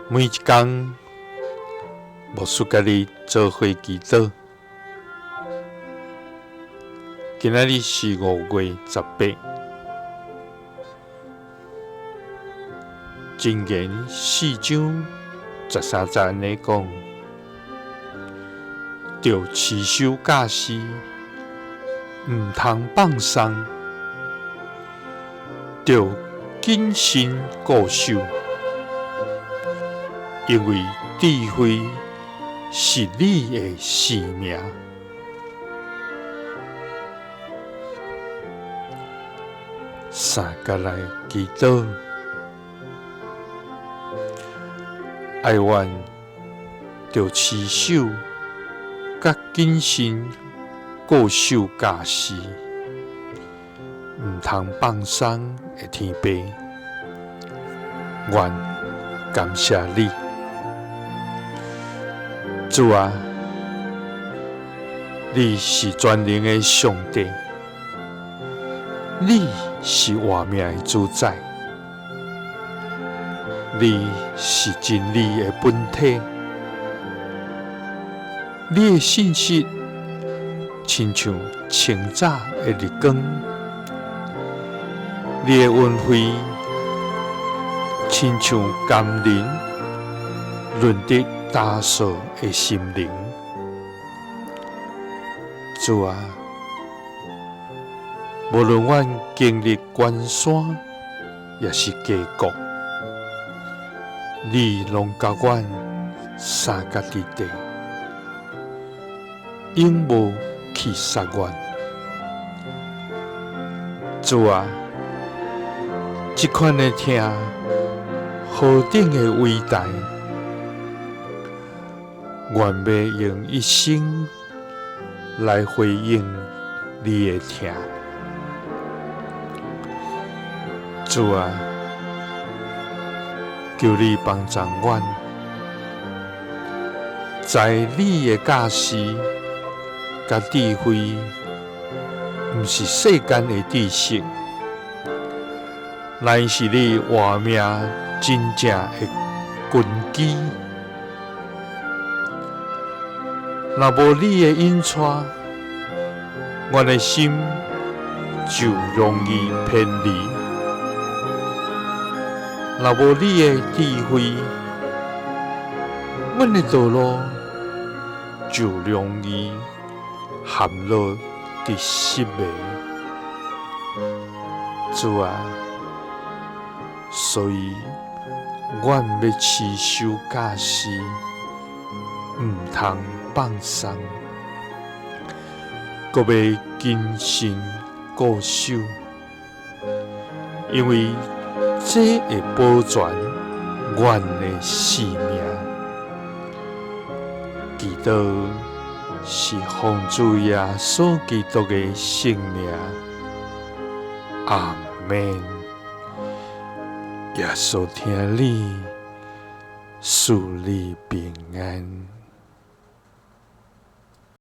每一工，牧師佮你做伙祈禱。今仔日是5月18，箴言4章13節按呢講：著持守教示，毋通放鬆；著謹慎固守，因為智慧是你的生命。三佮來祈禱，哀怨著持守，佮謹慎固守教示，毋通放鬆的天父，願感謝你，主啊，你是全能的上帝，你是活命的主宰，你是真理的本體，你的信實親像清早的日光，你的恩惠親像甘霖，潤得焦燥的心靈。主啊，無論阮經歷關山，抑是低谷，你攏佮阮相佮佇底，永無棄殺阮。主啊，這款的疼何等的偉大！願欲用一生來回應你的疼。主啊，求你幫助阮，在你的教示佮智慧，毋是世間的知識，乃是你活命真正的根基。若無你的引帶，阮的心就容易偏離；若無你的智慧，阮的道路就容易陷落佇失迷。主啊，所以阮欲持守教示，毋通放鬆，閣欲謹慎固守，因為這會保全阮的性命。祈禱是奉主耶穌基督的聖名，阿們。耶穌疼你，賜你平安。